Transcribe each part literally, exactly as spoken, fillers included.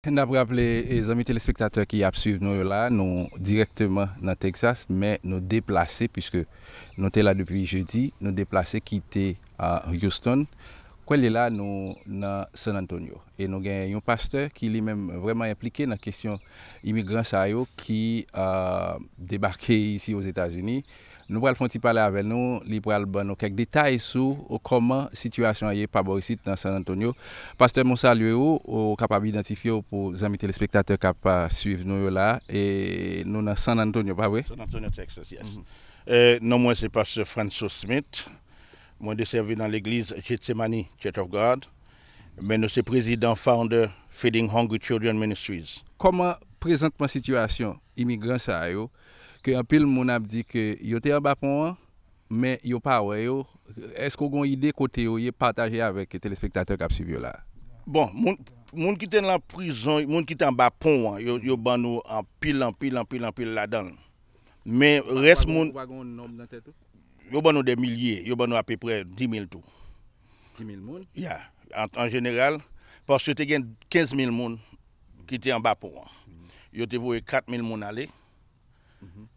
N ap raple, e, zanmi telespektatè ki ap swiv nou yo la, nou dirèkteman nan Texas, men nou deplase, piske nou te la depi jedi, nou deplase kite, a, Houston. Kounye a la, nou nan San Antonio. E nou gen yon pastè ki li menm vrèman enplike nan kesyon imigran sa yo ki, a, debake isi Ozetazini. Nou pral fè yon ti pale avè nou, li pral ban nou kèk detay sou kòman sitiyasyon an ye pa bò isit nan San Antonio. Pastè, mwen salye w, ou kapab idantifye w pou zanmi telespektatè k ap, a, swiv nou yo la, e nou nan San Antonio, pa vre? San Antonio, Texas, yes. Mhm. Eh, non mwen se pastè Franco Smith. Mwen desèvi nan legliz Gethsemane Church of God, men nou se prezidan, founder Feeding Hungry Children Ministries. Kòman prezantman sitiyasyon imigran sa yo, ke anpil moun ap di ke yo te anba pon an, men yo pa wè yo? Èske w gen yon ide kote yo ye? Pataje avèk telespektatè k ap swiv yo la. Bon, moun, moun ki te nan prizon, moun ki te anba pon an, yo, yo ban nou anpil, anpil, anpil, anpil ladan l. Men rès moun, ou pa gen yon nonb nan tèt ou? Yo ban nou de milye, yo ban nou apeprè dis mil tou. Dis mil moun? Ya, an, an jeneral, paske te gen kenz mil moun ki te anba pon an. Yo te voye kat mil moun ale,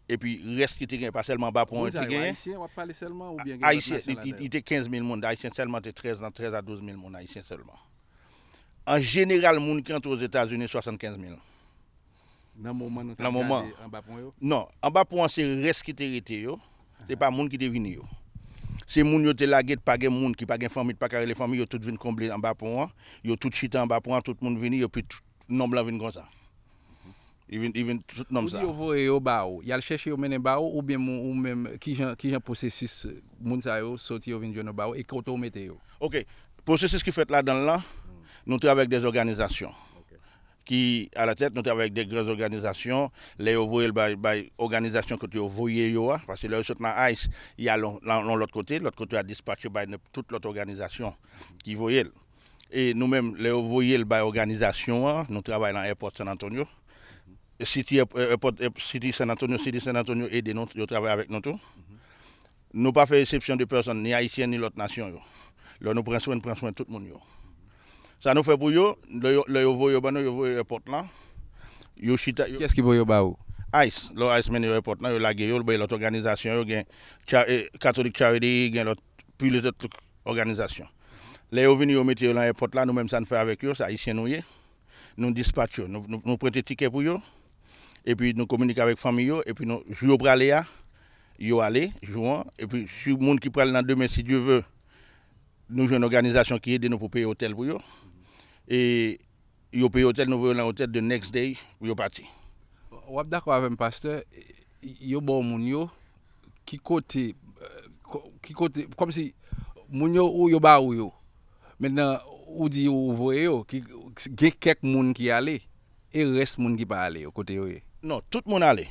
epi rès ki te gen, pa sèlman anba pon an te genyen. Moun sa yo ayisyen w ap pale sèlman oubyen gen lòt nasyon ladan yo? Ayisyen, li, li, li te kenz mil moun, ayisyen sèlman te trèz, nan trèz a douz mil moun ayisyen sèlman. An jeneral, moun ki antre Ozetazini, swasannkenz mil. Nan moman nou t ap gade anba pon yo? Non, anba pon an se rès ki te rete yo. Se pa moun ki te vini yo. Se moun yo te lage, pa gen moun ki pa gen fanmi, ki pa ka rele fanmi, yo tout vin konble anba pon an. Yo tout chita anba pon an, tout moun vini, epi tout nonb lan vin konsa. Li vin, li vin tout nonb sa. Ou di yo voye yo ba ou. Y al chèche yo mennen ba ou, oubyen moun, ou menm, kijan, kijan pwosesis moun sa yo soti yo vin jwenn yo ba ou, e kote w mete yo? Ok. Pwosesis ki fèt ladan l lan, nou travay avèk de òganizasyon ki alatèt, nou travay avèk de gran òganizasyon. Lè yo voye l bay, bay òganizasyon kote yo voye yo a, paske lè yo sot nan ICE, y al yon, yon lòt kote, lòt kote a dispatch yo bay tout lòt òganizasyon ki voye l. E nou menm, lè yo voye l bay òganizasyon an, nou travay nan airport San Antonio. City, airport, City San Antonio, City San Antonio ede nou, yo travay avèk nou tou. Nou pa fè eksepsyon de pèsonn, ni ayisyen, ni lòt nasyon yo. Lè nou pran swen, n pran swen tout moun yo. Sa nou fè pou yo, lè yo, lè yo voye yo ban nou, yo voye yo airport lan. Yo chita, yo... Kiyès ki voye yo ba ou? ICE. Lè ICE mennen yo airport lan, yo lage yo, bay lòt òganizasyon yo, gen Cha-, eh, Catholic Charity, gen lòt, plizyè lòt òganizasyon. Lè yo vini, yo mete yo nan airport la, nou menm sa n fè avèk yo, se ayisyen nou ye. Nou dispatch yo, nou, nou, nou prente tikè pou yo, epi nou kominike avèk fanmi yo, epi nou, jou yo prale a, yo ale, jou an, epi si moun ki pral nan demen, si Dye ve, nou jwenn òganizasyon ki ede nou pou peye otèl pou yo. E yo peye otèl, nou voye yo nan otèl the next day pou yo pati. W ap dakò avè m, pastè, yo ba w moun yo, ki kote, eh, ko-, ki kote, kòmsi moun yo, ou, yo ba ou yo. Mentnan, ou di ou voye yo, ki, gen kèk moun ki ale, e rès moun ki pa ale yo, kote yo ye? Non, tout moun ale.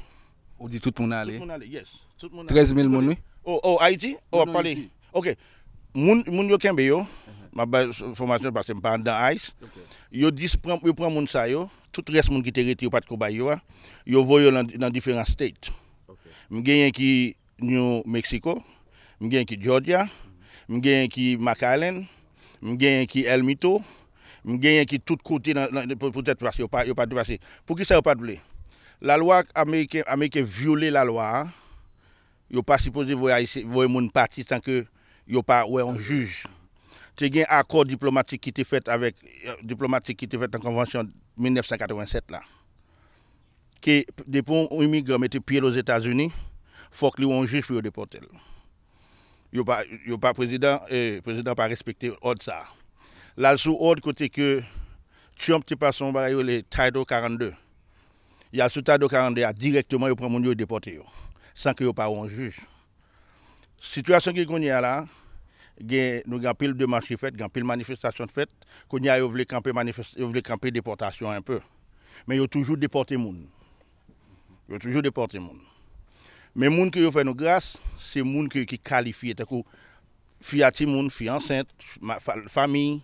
Ou di tout moun ale? Tout moun ale, yes. Tout moun ale. Trèz mil moun, wi. Oh, oh, Ayiti? Oh, w ap pale? Non, non, isi. Ok. Moun, moun yo kenbe yo. M ap bay enfòmasyon paske m pa anndan ICE. Ok. Yo dis pran, yo pran moun sa yo, tout rès moun ki te rete yo pa t ko bay yo a, yo voye yo nan, nan diferan state. Ok. M genyen ki New Mexico, m genyen ki Georgia, m genyen ki McAllen, m genyen ki El Mito, m genyen ki tout kote nan, nan, pou, poutèt paske yo pa, yo pa t vle pase. Poukisa yo pa t vle? Lalwa ameriken, ameriken vyole lalwa a. Yo pa sipoze voye Ayisyen, voye moun pati san ke yo pa wè yon jij. Te gen akò diplomatik ki te fèt avèk, eh, diplomatik ki te fèt nan konvansyon mil nèf san katrevennsèt la. Ke depi yon imigran mete pye l Ozetazini, fòk li wè yon jij pou yo depòte l. Yo pa, yo pa prezidan, eh, prezidan pa respekte òd sa a. L al sou òd kote ke Trump te pase yon bagay yo rele Title karannde. Y al sou Title karannde a dirèkteman, yo pran moun yo, yo depòte yo, san ke yo pa wè yon jij. Sitiyasyon ki kounye a la, gen, nou gen anpil demach ki fèt, gen anpil manifestasyon fèt. Kounye a, yo vle kanpe manifes-, yo vle kanpe depòtasyon an enpe. Men yo toujou depòte moun. Yo toujou depòte moun. Men moun ke yo fè nou gras, se moun ke, ki kalifye, tankou fi a timoun, fi ansent, ma-, fa-, fanmi,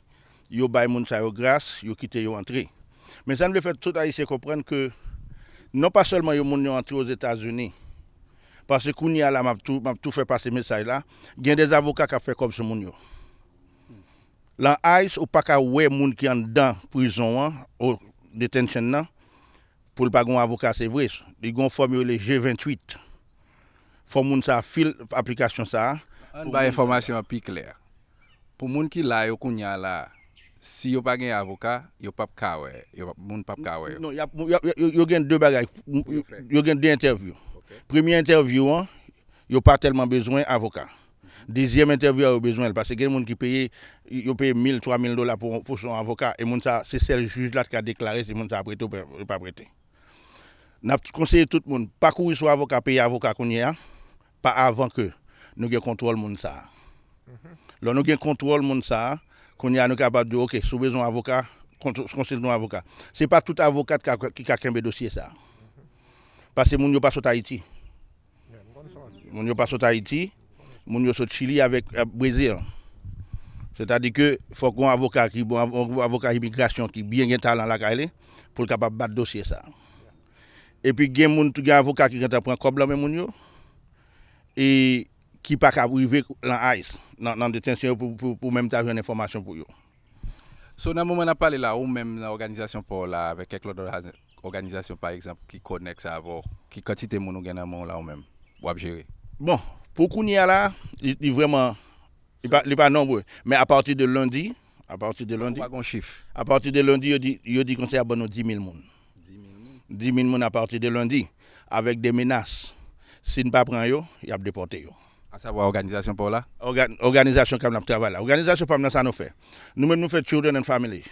yo bay moun sa yo gras, yo kite yo antre. Men sa n vle fè tout Ayisyen konprann ke non pa sèlman yo moun yo antre Ozetazini, paske kounye a la, m ap tou, m ap tou fè pase mesaj la, gen de avoka k ap fè kòb sou moun yo. Lan ICE, ou pa ka wè moun ki anndan prizon an, o, detention nan, pou l pa gen avoka, se vre. Li gen yon fòm yo rele G venntuit. Fò moun sa a fil aplikasyon sa a. Ann bay enfòmasyon an pi klè. Pou moun ki la yo kounye a la, si yo pa gen avoka, yo p ap ka wè, yo p ap- moun p ap ka wè yo. Non, y ap- y ap- yo, yo gen de bagay. Yo gen de entèvyou. Premye entèvyou an, yo pa tèlman bezwen avoka. Dezyèm entèvyou a, yo bezwen l, paske gen moun ki peye, yo peye mil, twa mil dola pou, pou se yon avoka, e moun sa, se sèl jij la ki ka deklare si moun sa ap rete ou pa ap rete. N ap konseye tout moun, pa kouri sou avoka, peye avoka kounye a, pa avan ke nou gen kontwòl moun sa a. Lè nou gen kontwòl moun sa a, kounye a nou kapab di, oke, si w bezwen yon avoka, konsilte yon avoka. Se pa tout avoka ki ka, ki ka kenbe dosye sa a. Paske moun yo pa sot Ayiti. Moun yo pa sot Ayiti, moun yo sot Chili avèk Brezil. Sètadi ke fòk yon avoka ki bon, yon avoka imigrasyon ki byen gen talan lakay li, pou l kapab bat dosye sa a. Epi gen moun, gen avoka ki gentan pran kòb lan men moun yo, e ki pa ka rive lan ICE, nan, nan detansyon yo pou, pou, pou menm ta jwenn enfòmasyon pou yo. So, nan moman n ap pale la, ou menm nan òganizasyon pa w la, avèk kèk lòt òganizasyon, pa egzanp, ki konèkse avè w, ki kantite moun ou gen nan men w la ou menm, w ap jere? Bon, pou kounye a la, li, li vrèman, li pa, li pa nonbre. Men apati de lendi, apati de lendi, Ou pa gen yon chif? apati de lendi, yo di, yo di konsa y ap ban nou dis mil moun. Dis mil moun apati de lendi, avèk de menas. Si n pa pran yo, y ap depòte yo. Asavwa òganizasyon pa w la? Òganizasyon k ap n ap travay la. Òganizasyon pa m nan sa nou fè. Nou menm nou fè Children and Family.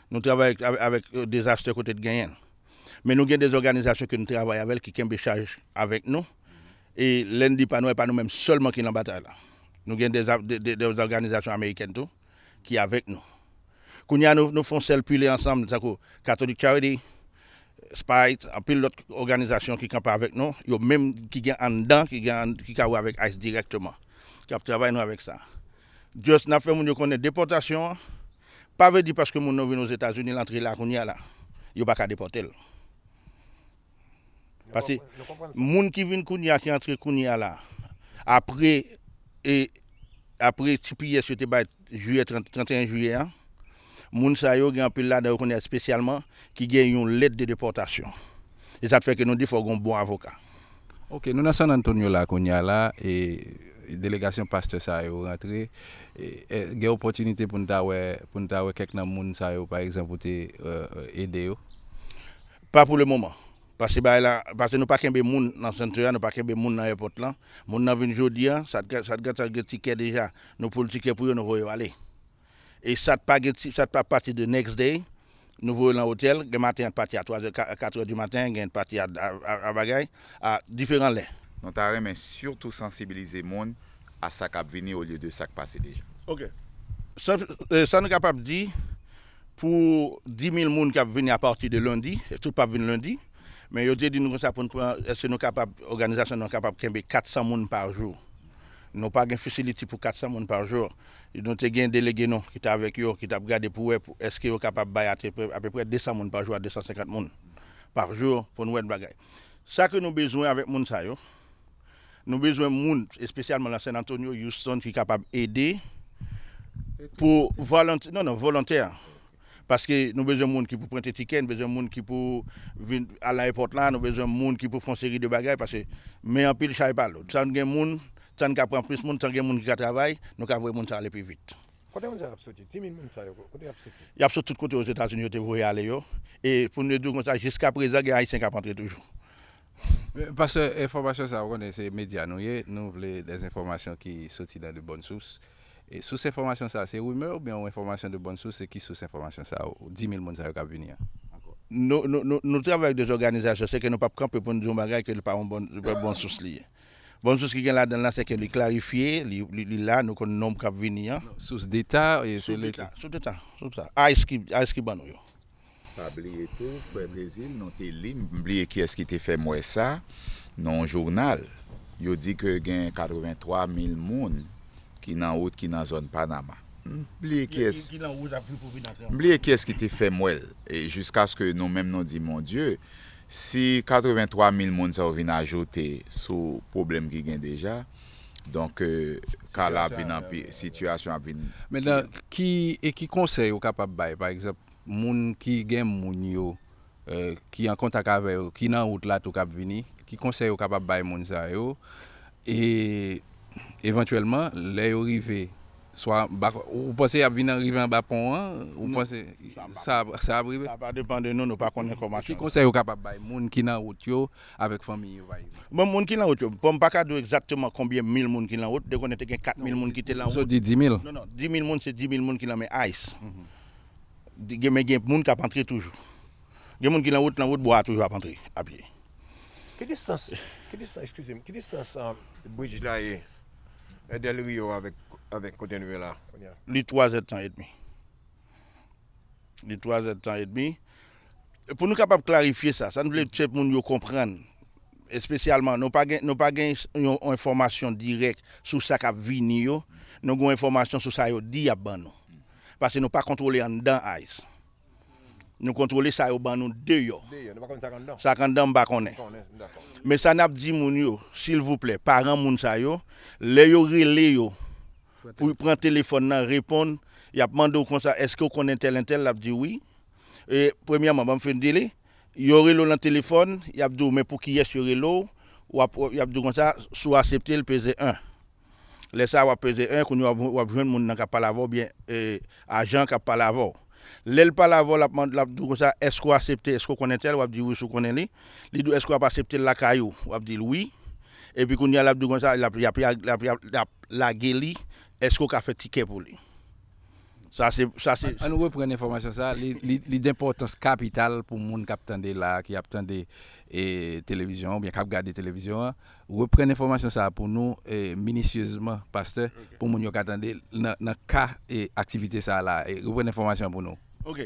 Nou travay avèk, avèk Disaster kote t genyen l. Men nou gen de òganizasyon ke nou travay avè l ki kenbe chaj avèk nou. E lè n di pa nou, e pa nou menm sèlman ki nan batay la. Nou gen de, de, de, de òganizasyon amerikèn tou ki avèk nou. Kounye a nou, nou fè yon sèl pile ansanm, tankou Catholic Charity, Spite, anpil lòt òganizasyon ki kanpe avèk nou, yo menm ki gen anndan, ki gen, ki ka wè avèk ICE dirèkteman, k ap travay nou avèk sa. Just n ap fè moun yo konnen depòtasyon an pa vle di paske moun nan vin Ozetazini, l antre la kounye a la, yo pa ka depòte l. Paske moun ki vin kounye a, ki antre kounye a la, apre, e, apre T P S yo te bay jiyè, trant, trant et un jiyè an, moun sa yo gen anpil ladan yo kounye a espesyalman ki gen yon lèt de depòtasyon. E sa t fè ke nou di fò gen yon bon avoka. Ok, nou nan San Antonio la kounye a la, e delegasyon pastè sa yo rantre. E, e, gen opòtinite pou n ta wè, pou n ta wè kèk nan moun sa yo, pa egzanp, ou te, e, e, ede yo? Pa pou le moman. Paske bagay la, paske nou pa kenbe moun nan sentè a, nou pa kenbe moun nan èpòt lan. Moun nan vin jodi a, sa t gad, sa t gad, sa t gen tikè deja. Nou poul tikè pou yo, nou voye yo ale. E sa t pa gen, sa t pa pati de next day, nou voye yo nan otèl, gen maten an pati a twa zè, katrè di maten, gen pati a, a, a, a bagay, a diferan lè. Nou ta renmen sitou sansibilize moun a sa k ap vini olye de sa k pase deja. Ok. Sa, e, sa nou kapab di, pou dis mil moun k ap vini apati de lendi, e tout p ap vin lendi, men yo te di nou konsa pou n pran, èske nou kapab, òganizasyon nou kapab kenbe kat san moun pa jou. Nou pa gen facility pou kat san moun pa jou. Nou te gen delege nou ki t avèk yo, ki t ap gade pou wè pou, èske yo kapab bay apeprè, apeprè de san moun pa jou a de san senkant moun pa jou pou n wè bagay. Sa ke nou bezwen avèk moun sa yo, nou bezwen moun, espesyalman nan San Antonio, Houston, ki kapab ede pou volontè, non, non, volontè. Paske nou bezwen moun ki pou prente tikè, nou bezwen moun ki pou vin al nan èpòt la, nou bezwen moun ki pou fè yon seri de bagay, paske men anpil chay pa lou. Sa n gen moun, sa n ka pran plis moun, sa n gen moun ki ka travay, nou ka voye moun sa ale pi vit. Kote moun sa yo ap soti? Dis mil moun sa yo, kote y ap soti? Y ap soti tout kote Ozetazini yo te voye ale yo. E pou nou di w konsa, jiskaprezan, gen Ayisyen k ap antre toujou. Pastè, enfòmasyon sa, ou konnen se medya nou ye, nou vle de enfòmasyon ki soti nan de bòn sous. E sous enfòmasyon sa, se rimè oubyen yon enfòmasyon de bòn sous, se ki sous enfòmasyon sa, dis mil moun sa yo k ap vini an? Nou, nou, nou, nou travay avèk de òganizasyon, se ke nou p ap kanpe pou n di yon bagay ke li pa yon bòn, li pa bòn sous li ye. Bòn sous ki gen ladan l la, se ke li klarifye, li, li, li la, nou konn nonb k ap vini an. Sous deta, e se leta. Sous deta, sous deta. ICE ki, ICE ki ban nou yo. Pa bliye tou, frè Trezil, nou te li, m bliye kiyès ki te fè m wè sa, nan yon jounal, yo di ke gen katrevenntwa mil moun ki nan wout, ki nan zòn Panama. M bliye kiyès, m bliye kiyès ki te fè m wè l. E jiskaske nou menm nou di, Mon Dye, si katrevenntwa mil moun sa yo vin ajoute sou pwoblèm ki gen deja, donk, ka la ap vin anpi, sitiyasyon ap vin. Mentnan, ki, e ki konsèy ou kapab bay, pa egzanp, Moun ki gen moun yo, eh, ki an kontak avè yo, ki nan wout la tou k ap vini, ki konsèy ou kapab bay moun sa yo? E evantyèlman, lè yo rive, swa ba, ou panse y ap vin rive anba pon an? Ou panse sa, sa ap rive? Sa pa depann de nou, nou pa konn enfòmasyon. Ki konsèy ou kapab bay moun ki nan wout yo avèk fanmi yo, pa egzanp? Bon, moun ki nan wout yo, bon, m pa ka di w egzakteman konbyen mil moun ki nan wout, dekonnen te gen kat mil moun ki te nan wout. Ou di di mil? Non, non, di mil moun, se di mil moun ki nan men ICE. Di- gen- men gen moun k ap antre toujou. Gen moun ki nan wout, nan wout bwa a toujou ap antre a pye. Ki distans, ki distans, eskize m, ki distans um, bridge la ye, eh, Del Rio avèk, avèk kote nou ye la? Kounye a. Li twa zèdtan edmi. Li twa zèdtan edmi. Pou nou kapab klarifye sa, sa n vle se moun yo konprann. Espesyalman, nou pa gen, nou pa gen yon, yon enfòmasyon dirèk sou sa k ap vini yo. Nou gen yon enfòmasyon sou sa yo di y ap ban nou. Paske nou pa kontwole anndan ICE. Nou kontwole sa yo ban nou deyò. Sa k anndan m pa konnen. Men sa n ap di moun yo, silvouplè, paran moun sa yo, lè yo rele yo, pou pran telefòn nan, reponn, y ap mande w konsa, èske w konn entèl entèl? L ap di wi. E, premyèman, ban m fin di li, yo rele w nan telefòn, y ap di w men pou kiyès yo rele w, w ap, y ap di w konsa, si w aksepte l, peze en. Lè sa a, w ap peze en, kounye a w ap, w ap jwenn moun nan k ap pale avè w, oubyen e, ajan an k ap pale avè w. Lè l pale avè w, l ap mande, l ap di w konsa, èske w aksepte, èske w konn entèl? W ap di wi si w konnen li. Li di w, èske w ap aksepte l lakay ou? W ap di l wi. Epi kounye a, l ap di w konsa, l ap, y ap, y ap, y ap, y ap lage li, èske w ka fè tikè pou li? Sa se, sa se. An nou reprann enfòmasyon sa a, li, li, li d enpòtans kapital pou moun k ap tande la, ki ap tande e, televizyon an, oubyen k ap gade televizyon an. Reprann enfòmasyon sa a pou nou e, minisyezman, pastè, pou moun yo ka tande l nan, nan ka e, aktivite sa a la. E, reprann enfòmasyon an pou nou. Ok.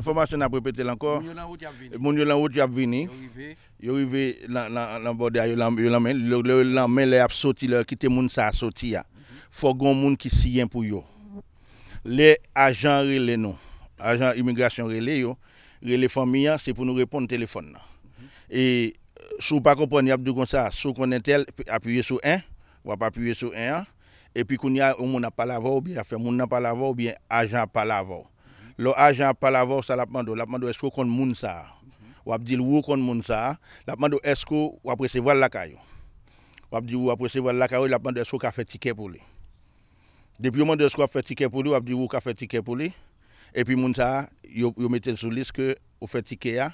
Enfòmasyon n ap repete l ankò. Moun yo nan wout, y ap vini. Moun yo nan wout, y ap vini. Yo rive. Yo rive nan, nan, nan bòdè a, yo lan- yo lanmen. Lè lè yo lanmen, lè y ap soti, lè yo kite moun sa a soti a, fòk gen yon moun ki siyen pou yo. Lè ajan an rele nou, ajan imigrasyon rele yo, rele fanmi an, se pou nou reponn telefòn nan. E si w pa konprann, y ap di w konsa, si w konn entèl, apiye sou en, w ap apiye sou en an. Epi kounye a, yon moun ap pale avè w, oubyen y ap fè moun nan pale avè w, oubyen ajan ap pale avè w. Lè ajan ap pale avè w, sa l ap mande w, l ap mande w èske w konn moun sa a. W ap di l wi w konn moun sa a. L ap mande w èske w ap resevwa l lakay ou. W ap di wi w ap resevwa l lakay ou, l ap mande w èske w ka fè tikè pou li. Depi yo mande w èske w ap fè tikè pou li, w ap di wi w ka fè tikè pou li. Epi moun sa a, yo, yo mete l sou lis ke ou fè tikè a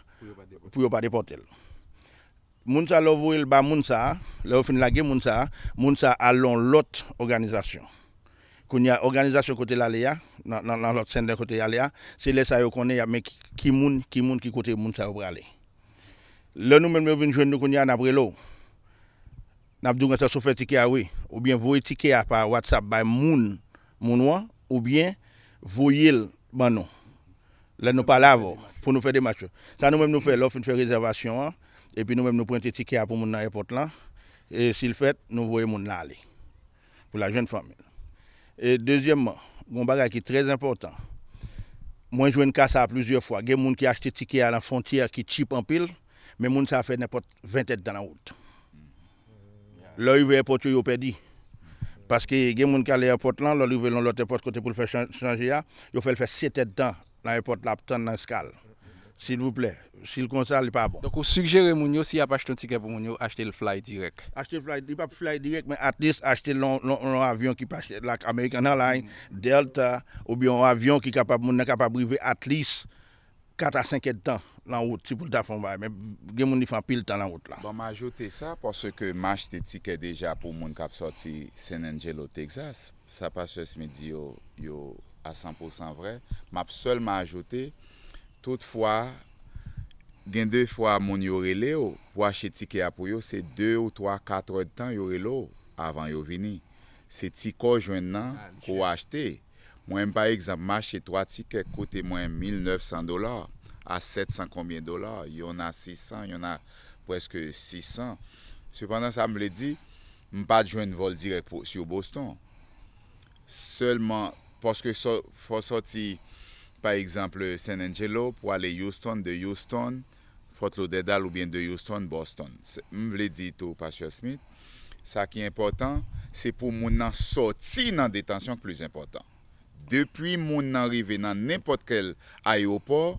pou yo pa depòte l. Moun sa, lè w voye l ba moun sa a, lè yo fin lage moun sa a, moun sa a al nan yon lòt òganizasyon. Kounye a, òganizasyon kote l ale a, nan, nan, nan lòt sendè kote l ale a, se lè sa yo konnen y ap men ki, ki moun, ki moun, ki kote moun sa yo prale. Lè nou menm yo vin jwenn nou kounye a, n ap rele w. N ap di w konsa si w fè tikè a wi, oubyen voye tikè a pa WhatsApp bay moun, moun ou an, oubyen voye l ban nou. Lè nou pale avè w, pou nou fè demach yo. Sa nou menm nou fè, lè w fin fè rezèvasyon an, epi nou menm nou prente tikè a pou moun nan èpòt lan, e si l fèt, nou voye moun nan ale. Pou l al jwenn fanmi l. E dezyèmman, gen yon bagay ki trè enpòtan. Mwen jwenn ka sa a plizyè fwa. Gen moun ki achte tikè a nan fwontyè ki tchip anpil, men moun sa a fè nenpòt ven èdtan nan wout. Lè yo rive èpòt yo, yo pèdi. Paske gen moun k ale èpòt lan, lè l rive nan lòt èpòt kote pou l fè chan- chanje a, yo fè l fè sèt èdtan nan èpòt la ap tann nan eskal. Silvouplè, si l konsa, li pa bon. Donk, ou sigjere moun yo, si y ap achte yon tikè pou moun yo, achte l fly dirèk. Achte l fly, li p ap fly dirèk, men at least achte l yon, yon, yon avyon ki pa chè, like American Airlines, Delta, oubyen yon avyon ki kapab, moun nan kapab rive at least kat a senk èdtan nan wout, si pou l ta fè yon bagay. Men gen moun li fè anpil tan nan wout la. Bon, m ajoute sa, paske m achte tikè deja pou moun k ap sòti San Angelo, Texas. Sa Pastè Smith di yo, yo a san pou san vrè. M ap sèlman ajoute, toutfwa, gen de fwa moun yo rele w pou achte tikè a pou yo, se de ou twa, kat èdtan yo rele w avan yo vini. Se tikè w jwenn nan ke w achte. Mwen menm, pa egzanp, m achte twa tikè k koute mwen mil nèf san dola a sèt san konbyen dola, yonn a sis san, yonn a prèske sis san. Sepandan, sa m vle di, m pa t jwenn vòl dirèk pou, sou Boston. Sèlman, paske sò, fò sòti, pa egzanp, San Angelo pou ale Houston, de Houston, Fort Lauderdale oubyen de Houston, Boston. Se, m vle di tou, Pastè Smith, sa ki enpòtan, se pou moun nan sòti nan detansyon k plis enpòtan. Depi moun nan rive nan nenpòt kèl ayewopò,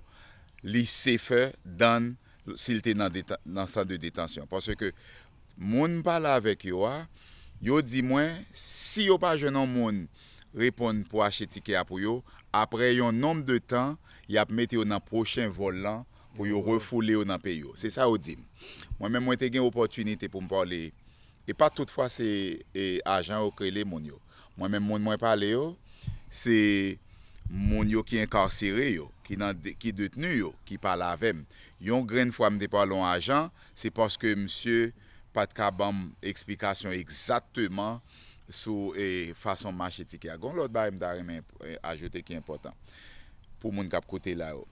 li safer than si l te nan deta- nan sant de detansyon. Paske moun m pale avèk yo a, yo di mwen, si yo pa jwenn yon moun reponn pou achte tikè a pou yo, apre yon nonb de tan, y ap mete yo nan pwochen vòl lan pou yo refoule yo nan peyi yo. Se sa yo di m. Mwen menm, mwen te gen opòtinite pou m pale. E pa tout fwa se e, ajan yo k rele moun yo. Mwen menm, moun mwen pale yo, se moun yo ki enkasere yo, ki nan de- ki detni yo, ki pale avè m. Yon grenn fwa m te pale yon ajan, se paske misye pa t ka ban m eksplikasyon egzakteman sou e, fason m achte tikè a. Gon lòt bagay m ta renmen e, ajoute ki enpòtan pou moun k ap koute la yo.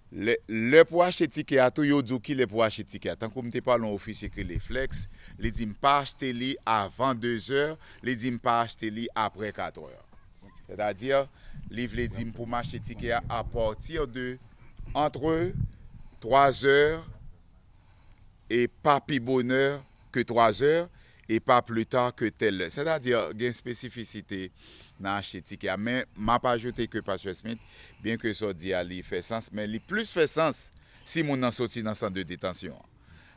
Lè, lè pou achte tikè a tou, yo di w kilè pou achte tikè a. Tankou m te pale yon ofisye ki rele Flex, li di m pa achte li avan dezè, li di m pa achte li apre katrè. Sètadi, li vle di m pou m achte tikè a apati de entre twa zè e pa pi bonè ke twa zè e pa pli ta ke tèl lè. Sètadi, gen espesifisite nan achte tikè a. Men, m ap ajoute ke Pastè Smith, byen ke sa w di a, li fè sans, men li plis fè sans si moun nan soti nan sant de detansyon an.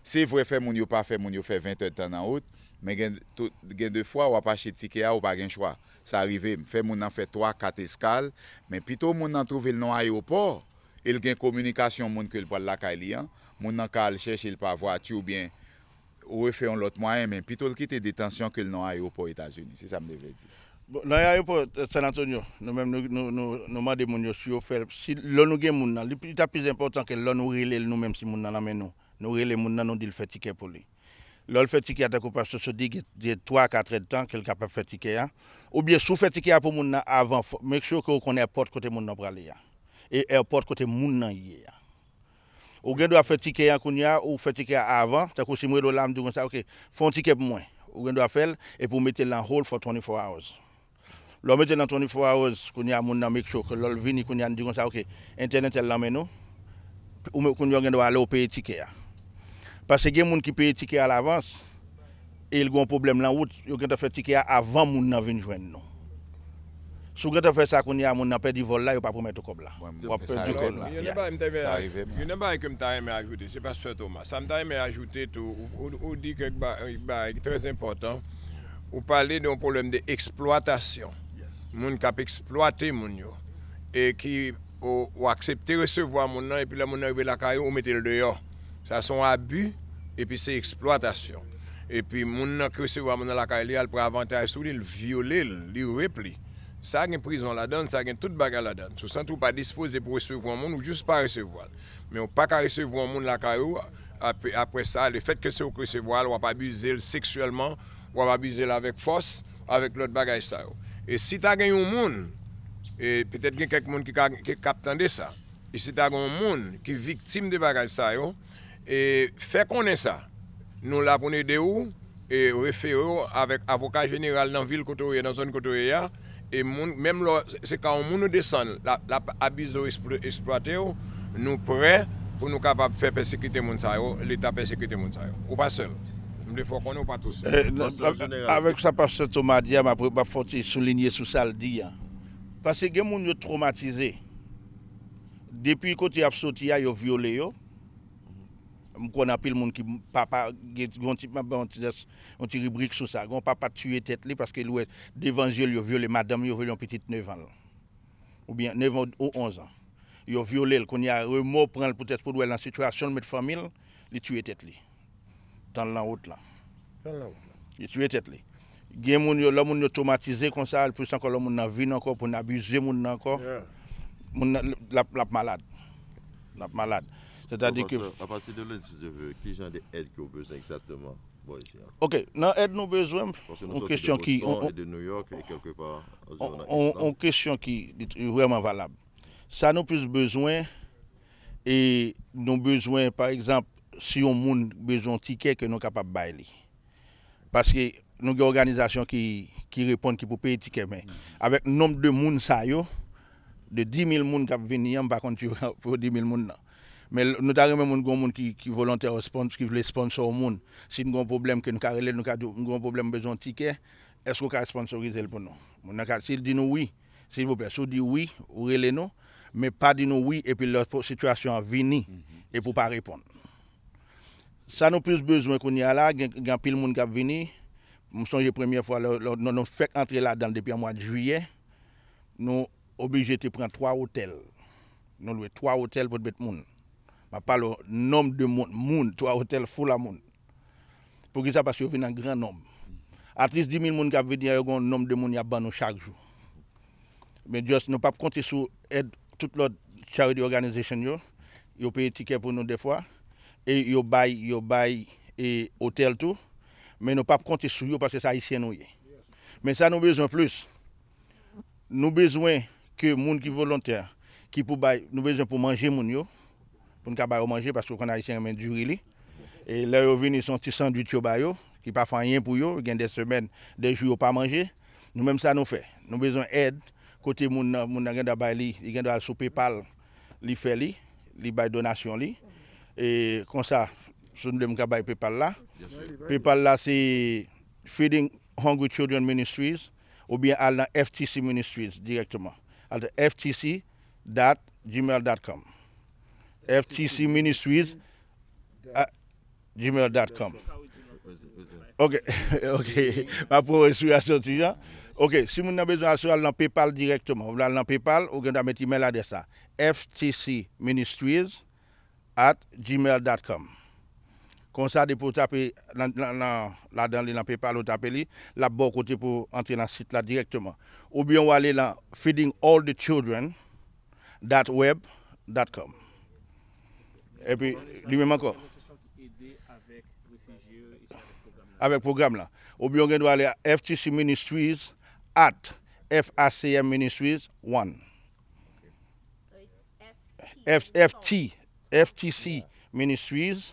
Se vre, fè moun yo pa fè moun yo fè ven èdtan nan wout, men gen, tou- gen de fwa w ap achte tikè a, ou pa gen chwa. Sa rive m. Fè moun nan fè twa, kat eskal, men pito moun nan twouve l nan ayewopò, e l gen kominikasyon moun ke l pral lakay li an, moun nan ka al chèche l pa vwati oubyen ou refè yon lòt mwayen, men pito l kite detansyon ke l nan ayewopò Etazini. Se sa m te vle di. Bon, nan ayewopò San Antonio, nou menm nou, nou, nou, nou mande moun yo si yo fè, si lè nou gen moun nan, li, li ta plis enpòtan ke lè nou rele l nou menm si moun nan nan men nou. Nou rele moun nan, nou di l fè tikè pou li. Lè l fè tikè a, tankou Pastè Sot di, gen, gen twa, kat èdtan ke l kapab fè tikè a. Oubyen si w fè tikè a pou moun nan avan, fò- make sure ke w konnen èpòt kote moun nan prale a. E èpòt kote moun nan ye a. Ou gen dwa fè tikè a kounye a, ou fè tikè a avan, tankou si m rele w la, m di w konsa, ok, fè yon tikè pou mwen. Ou gen dwa fè l, epi w mete l nan hold for twenty-four hours. Lè w mete l nan twenty-four hours, kounye a moun nan make sure ke lè l vini, kounye a n di konsa, ok, entèl entèl nan men nou, ou men- kounye a w gen dwa ale w peye tikè a. Paske gen moun ki peye tikè a alavans, e l gen yon pwoblèm nan wout, yo gentan fè tikè a avan moun nan vin jwenn nou. Si w gentan fè sa kounye a, moun nan pèdi vòl la, yo p ap remèt ou kòb la. W ap pèdi kòb la. Youn nan bagay ke m ta renmen ajoute, se Pastè Thomas. Sa m ta renmen ajoute tou, ou, ou, ou di kèk bagay ki trè enpòtan. Ou pale de yon pwoblèm de eksplwatasyon. Moun k ap eksplwate moun yo. E ki ou, ou aksepte resevwa moun nan, epi lè moun nan rive lakay ou, ou mete l deyò. Sa se yon abi, epi se eksplwatasyon. Epi moun nan ki resevwa moun nan lakay li a, l pran avantaj sou li, l vyole l, li rep li. Sa gen prizon ladan l, sa gen tout bagay ladan l. Si w santi w pa dispoze pou w resevwa yon moun, ou jis pa resevwa l. Men w pa ka resevwa yon moun lakay ou, apre, apre sa, lefètke se ou k resevwa l, w ap abize l seksyèlman, w ap abize l avèk fòs, avèk lòt bagay sa yo. E si ta gen yon moun, e petèt gen kèk moun ki ka, ki k ap tande sa, e si ta gen yon moun ki viktim de bagay sa yo, e fè konnen sa. Nou la pou n ede w, e refere w avèk avoka jeneral nan vil kote w ye, nan zòn kote w ye a, e moun, menm lè se ka yon moun ou desann, l ap, l ap abize w, eksplwate w, nou prè pou nou kapab fè pèsekite moun sa yo, Leta pèsekite moun sa yo. Ou pa sèl. M vle fè w konnen ou pa tou sèl. Avèk sa Pastè Thomas di a, m ap, m ap fè w ti soulinye sou sa l di a. Paske gen moun yo twomatize. Depi kote y ap soti a, yo vyole yo. M konn anpil moun ki papa, gen yon ti, m ap bay yon ti, yon ti ribrik sou sa. Gen yon papa tiye tèt li paske l wè devan je l yo vyole madanm, yo vyole yon pitit nevan l. Oubyen nevan ou onz an. Yo vyole l, kounye a remò pran l poutèt pou l wè l nan sitiyasyon l met fanmi l, li tiye tèt li. Tan l nan wout lan. Li tiye tèt li. Gen moun yo, lè moun yo twomatize konsa, l plis ankò lè moun nan vin ankò pou n abize moun nan ankò. Moun nan, l ap, l ap malad. L ap malad. Sètadi ke. Apati de lendi, si Dye vle, ki jan de èd ke w bezwen egzakteman bò isi a? Ok, nan èd nou bezwen, yon kesyon ki. Boston e de New York e kèlkepa anviwon nan East lan. Yon kesyon ki vrèman valab. Sa nou plis bezwen, e nou bezwen, pa egzanp, si yon moun bezwen yon tikè ke nou kapab bay li. Paske nou gen òganizasyon ki, ki reponn ki pou peye tikè, men avèk nonb de moun sa yo, de dis mil moun k ap vini an, m pa konn si yo pou dis mil moun nan. Men nou ta renmen moun, gen moun ki, ki volontè, ki vle sponsò yon moun. Si n gen yon pwoblèm ke nou ka rele l, nou ka di, m gen yon pwoblèm, m bezwen yon tikè, èske w ka sponsorize l pou nou? Moun nan ka, si l di nou wi, Silvouplè, si w di wi, ou rele nou, men pa di nou wi epi lè sitiyasyon an vini epi w pa reponn. Sa nou plis bezwen kounye a la, gen, gen anpil moun k ap vini. M sonje premyè fwa lè, lè nou, nou fèk antre ladan l depi an mwa jiyè, nou oblije te pran twa otèl. Nou lwe twa otèl pou t met moun. M ap pale w nonb de moun, moun, twa otèl full a moun. Poukisa? Paske yo vin an gran nonb. At least dis mil moun k ap vini an, yo gen yon nonb de moun y ap ban nou chak jou. Men just nou p ap konte sou èd tout lòt charity organization yo. Yo peye tikè pou nou dèfwa. E yo bay, yo bay e otèl tou. Men nou p ap konte sou yo paske se Ayisyen nou ye. Men sa nou bezwen plis. Nou bezwen ke moun ki volontè, ki pou bay, nou bezwen pou manje moun yo, pou n ka ba yo manje, paske w konn Ayisyen renmen diri li. E lè yo vini, se yon ti sandwich yo ba yo, ki pa fè anyen pou yo, gen de semèn, de jou yo pa manje. Nou menm sa nou fè. Nou bezwen èd, kote moun nan, moun nan gen dwa bay li, li gen dwa al sou PayPal, li fè li, li bay donasyon li. E konsa, si w vle m ka bay PayPal la. PayPal la se Feeding Hungry Children Ministries, oubyen al nan F T C Ministries dirèkteman. Al nan F T C dot gmail dot com. F T C Ministries at gmail dot com. Ok, ok. M ap pran respirasyon ti jan. Ok, si moun nan bezwen al sou, al nan PayPal dirèkteman. Ou vle al nan PayPal, ou gen dwa met email adrès la. F T C Ministries at gmail dot com. Konsa, depi w tape nan, nan, nan, ladan li, nan PayPal, ou tape li, l ap ba w kote pou w antre nan sit la dirèkteman. Oubyen w ale nan feeding all the children dot web dot com. Epi, li menm ankò. Avèk pwogram la. Oubyen w gen dwa ale a F T C Ministries at F A C M Ministries one. F, F T, F T C Ministries,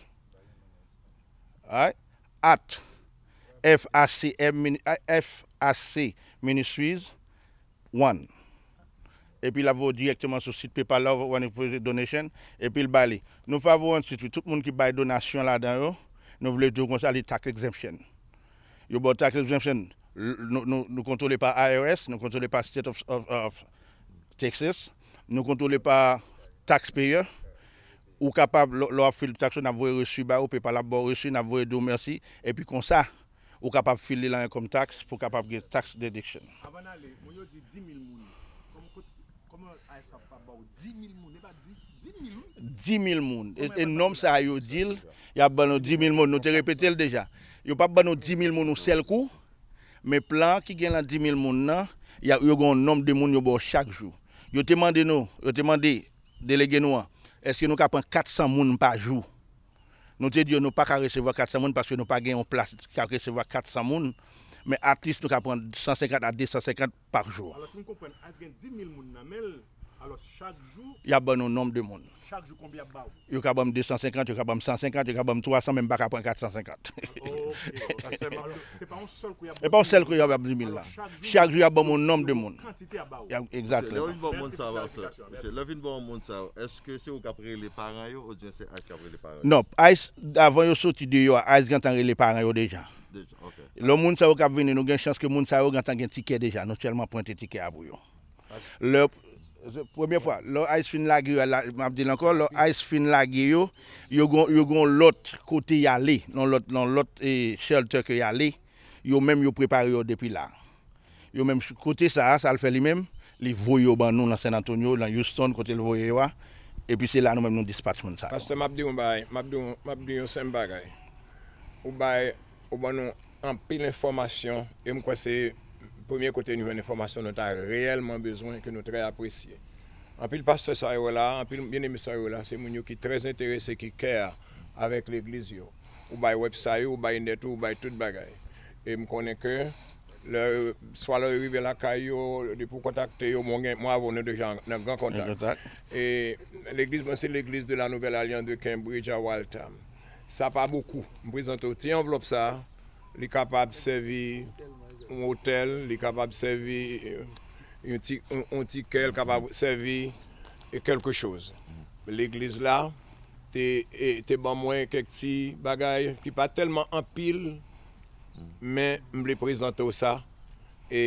alright, at F A C M, Mini- F A C Ministries one. Epi l ap voye w dirèkteman sou sit PayPal la, ou wè donation, epi l ba li. Nou favori enstitwi, tout moun ki bay donasyon ladan yo, nou vle di w konsa, li tax exemption. Yo ba w tax exemption, l- nou, nou, nou kontwole pa I R S, nou kontwole pa State of, of, of Texas, nou kontwole pa taxpayer. Ou kapab, lè lè w ap fil tax ou, n ap voye resi ba ou, PayPal ap ba w resi, n ap voye di w mèsi, epi konsa, ou kapab fil li nan income tax pou w kapab gen tax deduction. Avan n ale, moun yo di dis mil moun. Kòman, kot- kòman I R S pa, pa ba w dis mil moun? E pa dis, dis mil, wi. Dis mil moun. E, e nonb sa a yo di l, y ap ban nou dis mil moun. Nou te repete l deja. Yo p ap ban nou dis mil moun yon sèl kou, men plan ki gen lan dis mil moun nan, y a- yo gen yon nonb de moun yo ba w chak jou. Yo te mande nou, yo te mande delege nou an, èske nou ka pran kat san moun pa jou? Nou te di yo nou pa ka resevwa kat san moun paske nou pa gen yon plas ki ka resevwa kat san moun, men at least nou ka pran san senkant a de san senkant pa jou. Alò, si m konprann, I R S gen dis mil moun nan men l, alò, chak jou, y ap ban nou nonb de moun. Chak jou, konbyen y ap ba w? Yo ka ban m de san senkant, yo ka ban m san senkant, yo ka ban m twa san, men m pa ka pran kat san senkant. Ok, ok. Alò, se pa yon sèl kou y ap ba w dis mil la. Chak jou y ap ban m yon nonb de moun. Kantite y ap ba w. Egzakteman. Lè w vin ba w moun sa, pastè, lè w vin ba w moun sa, èske se ou k ap rele paran yo, oubyen se I R S k ap rele paran yo? Non, I R S, avan yo soti deyò a, I R S gentan rele paran yo deja. Deja, ok. Lè moun sa yo k ap vini, nou gen chans ke moun sa yo gentan gen tikè deja. Nou sèlman prente tikè a pou yo. Lè, premye fwa, lè I R S fin lage yo, la, m ap di l ankò, lè I R S fin lage yo, yo gon, yo gon lòt kote y ale, nan lòt, nan lòt, eh, shelter ke y ale, yo menm yo prepare yo depi la. Yo menm, kote sa a, sa l fè li menm, li voye yo ban nou nan San Antonio, nan Houston, kote l voye yo a, epi se la nou menm nou dispatch moun sa yo. Pastè, m ap di yon bagay, m ap di yon, m ap di yon senp bagay. Ou bay, ou ban nou anpil enfòmasyon, e m kwè se premye kote nou jwenn enfòmasyon nou ta reyèlman bezwen, ke nou trè apresye. Anpil pastè sa yo la, anpil byeneme sa yo la, se moun yo ki trè enterese, ki care avèk legliz yo. Ou bay website ou, ou bay nèt ou, ou bay tout bagay. E m konnen ke lè, swa lè yo rive lakay yo, depi w kontakte yo, mwen gen, mwen avè w nou deja nan gran kontak. Gran kontak. E legliz mwen se Legliz de la Nouvelle Alliance de Cambridge à Waltham. Sa pa bokou. M prezante w ti anvlòp sa a. Li kapab sèvi yon otèl, li kapab sèvi, eh, yon ti, yon, yon ti kè, li kapab sèvi, eh, kèlke choz. Legliz la te, eh, te ban mwen kèk ti bagay ki pa tèlman anpil, men m vle prezante w sa. E,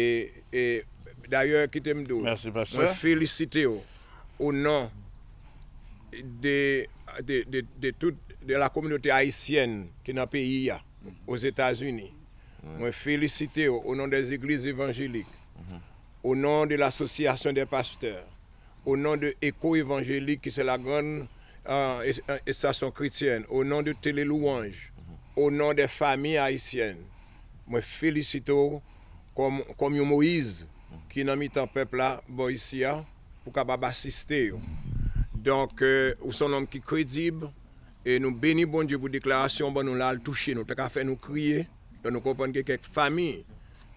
e dayè, kite m di w, mwen felisite w o non de, de, de, de tout, de la kominote ayisyèn ki nan peyi a, Ozetazini. Mwen felisite w o non dè zegliz evanjelik, o non de lasosyasyon dè pastè, o non de Eko Evanjelik, ki se la grann, euh, es-, euh, estasyon kretyèn, o non de Tele Louanj, o non dè fanmi ayisyèn, mwen felisite w kòm, kòm yon Moyiz ki nan mitan pèp la bò isi a, pou kapab asiste yo. Donk, euh, ou se yon nonm ki kredib, e nou beni Bondye pou deklarasyon w ban nou la, l touche nou, te ka fè nou kriye, lè nou konprann gen kèk fanmi,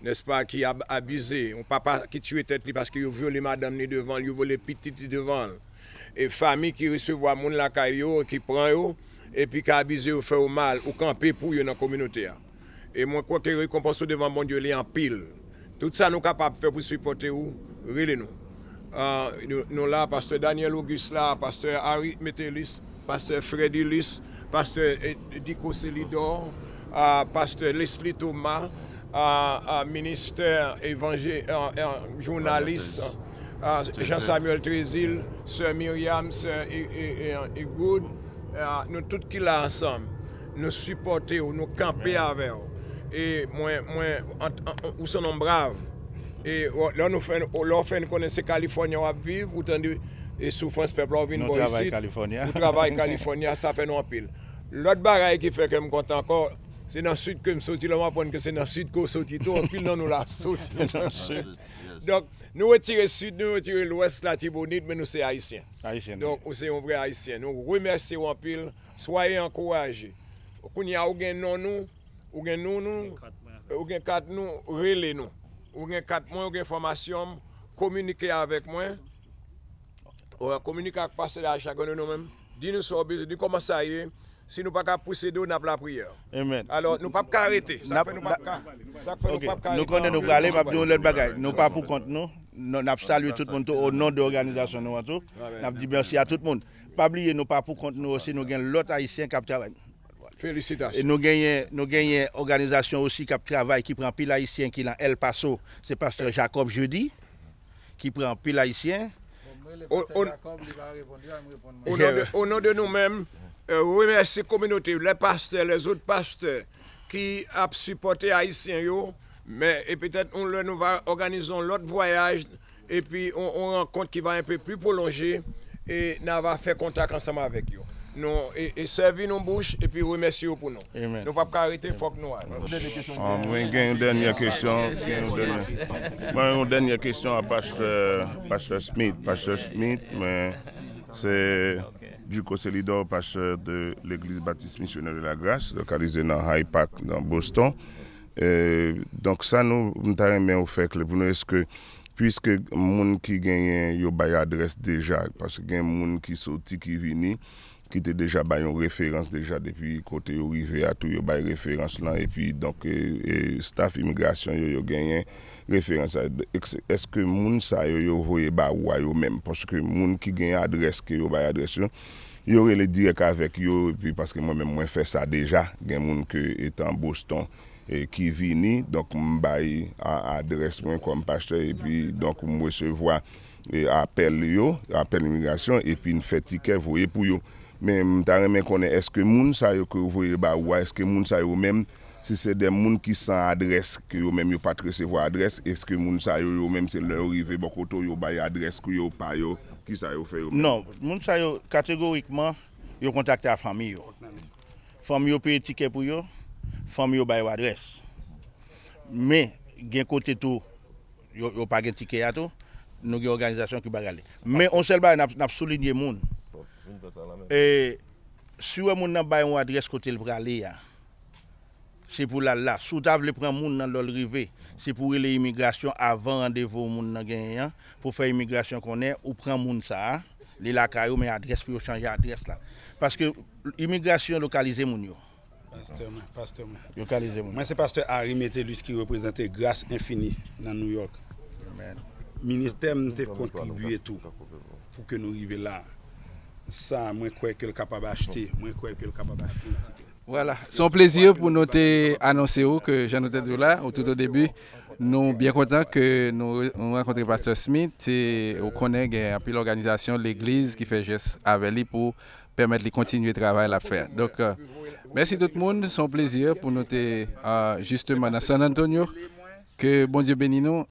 nèspa, ki ab-, abize, yon papa ki tiye tèt li paske yo vyole madanm li devan l, yo vyole pitit li devan l. E fanmi ki resevwa moun lakay yo, ki pran yo, epi ki abize yo, fè yo mal, ou kanpe pou yo nan kominote a. E mwen kwè ke rekonpans ou devan Bondye li anpil. Tout sa nou kapab fè pou sipòte ou, rele nou. Ah, nou, nou la, pastè Daniel Auguste la, pastè Harry Metellus, pastè Fredilus, pastè, eh, Dico Celidor, ah, pastè Leslie Thomas, ah, ah, ministè evanjè-, ah, ah, jounalis, ah, Jean Samuel Trezil, sè Myriam, sè I-, I-, I-, Igoud, ah, nou tout ki la ansanm, nou sipòte w, nou kanpe avè w. E mwen, mwen, an, an, ou se yon nonm brav. E w-, lè nou fè, lè w fè n konnen se Kalifòni w ap viv, ou tande, e soufrans pèp la, ou vin bò isit, ou travay Kalifòni a, sa fè nou anpil. Lòt bagay ki fè ke m kontan ankò, se nan Sid ke m soti, lè m aprann ke se nan Sid ke w soti tou, anpil nan nou la soti nan Sid. Donk, nou retire Sid, nou retire Lwès, Latibonit, men nou se Ayisyen. Donk, ou se yon vrè Ayisyen. Nou remèsye w anpil. Soyez encouragés. Kounye a, ou gen non nou, ou gen non nou, ou gen kat nou, rele nou. Ou gen kat mwen, ou gen enfòmasyon m, kominike avèk mwen. Ou kominike ak pastè la, chak de nou menm. Di nou sa w bezwen, di kòman sa ye. Si nou pa ka pouse do, n ap lapriyè. Amen. Alò, nou p ap ka rete. Sa k fè nou p ap ka, sa k fè nou p ap ka rete. Nou konnen nou prale, m ap di yon lòt bagay. Nou pa pou kont nou. Nou, n ap salye tout moun tou, o non de òganizasyon nou an tou. N ap di mèsi a tout moun. Pa bliye, nou pa pou kont nou osi, nou gen lòt Ayisyen k ap travay. Felisitasyon. E nou genyen, nou genyen òganizasyon osi k ap travay, ki pran anpil Ayisyen, ki nan El Paso. Se pastè Jacob Jeudi, ki pran anpil Ayisyen. O, o, o non de, o non de nou menm, euh, remèsye kominote, lè pastè, lèzòt pastè ki ap sipòte Ayisyen yo, men, e petèt yon lè nou va òganize yon lòt vwayaj, epi yon, yon rankont ki va enpe pli pwolonje, e n a va fè kontak ansanm avèk yo. Nou, e, e sèvi nou bouch, epi remèsye yo pou nou. Nou p ap ka rete, fòk nou al. Ah, mwen gen yon dènyè kesyon, gen yon dènyè, mwen yon dènyè kesyon a pastè, pastè Smith. Pastè Smith, mwen se Duco Celidor, pastè de Legliz Batis Misyonè de la Gras, lokalize nan Hyde Park, nan Boston. E, donk, sa nou, m ta renmen ou fè klè pou nou, èske, piske moun ki genyen, yo bay adrès deja, paske gen moun ki soti, ki vini, ki te deja bay yon referans deja depi kote yo rive a tou, yo bay referans lan, epi donk, e, e, staff imigrasyon yo, yo genyen referans sa. Èske, èske moun sa yo, yo voye ba ou a yo menm? Paske moun ki gen adrès ke yo bay adrès yo, yo rele dirèk avèk yo, epi paske mwen menm, mwen fè sa deja, gen moun ke etan Boston, e ki vini, donk m bay a, adrès mwen kòm pastè, epi donk m resevwa, e, apèl yo, apèl imigrasyon, epi n fè tikè voye pou yo. Men m ta renmen konnen, èske moun sa yo ke yo voye ba ou a, èske moun sa yo menm, si se de moun ki san adrès, ke yo menm yo pa t resevwa adrès, èske moun sa yo, yo menm se lè yo rive bò kote w, yo bay adrès pou yo, pa yo, kisa yo fè yo menm? Non, moun sa yo, kategorikman, yo kontakte a fanmi yo. Fanmi yo peye tikè pou yo, fanmi yo ba yo adrès. Men, gen kote tou, yo, yo pa gen tikè a tou, nou gen òganizasyon ki ba rale. Men, yon sèl bagay n ap, n ap soulinye moun. E, si w wè moun nan bay yon adrès kote l prale a, se pou l al la. Si w ta vle pran moun nan lè l rive, se pou w rele imigrasyon avan randevou moun nan genyen an, pou fè imigrasyon konnen ou pran moun sa a, li lakay ou, men adrès pou yo chanje adrès la. Paske imigrasyon lokalize moun yo. Pastè mwen, pastè mwen. Yo ka leve moun. Mwen se pastè Harry Metellus ki reprezante Gras Enfini nan New York. Amen. Ministè m te kontribye tou pou ke nou rive la. Sa, mwen kwè ke l kapab achte, mwen kwè ke l kapab achte yon tikè. Vwala, se yon plezi pou nou te anonse ou ke jan nou te di w la, ou tout o debi, Nou byen kontan ke nou, nou rankontre Pastè Smith. Se, ou konnen, gen anpil òganizasyon legliz ki fè jès avè li pou pèmèt li kontinye travay l ap fè. Donk, euh, mèsi tout moun. Se yon plezi pou nou te, euh, jisteman nan San Antonio. Ke Bondye beni nou.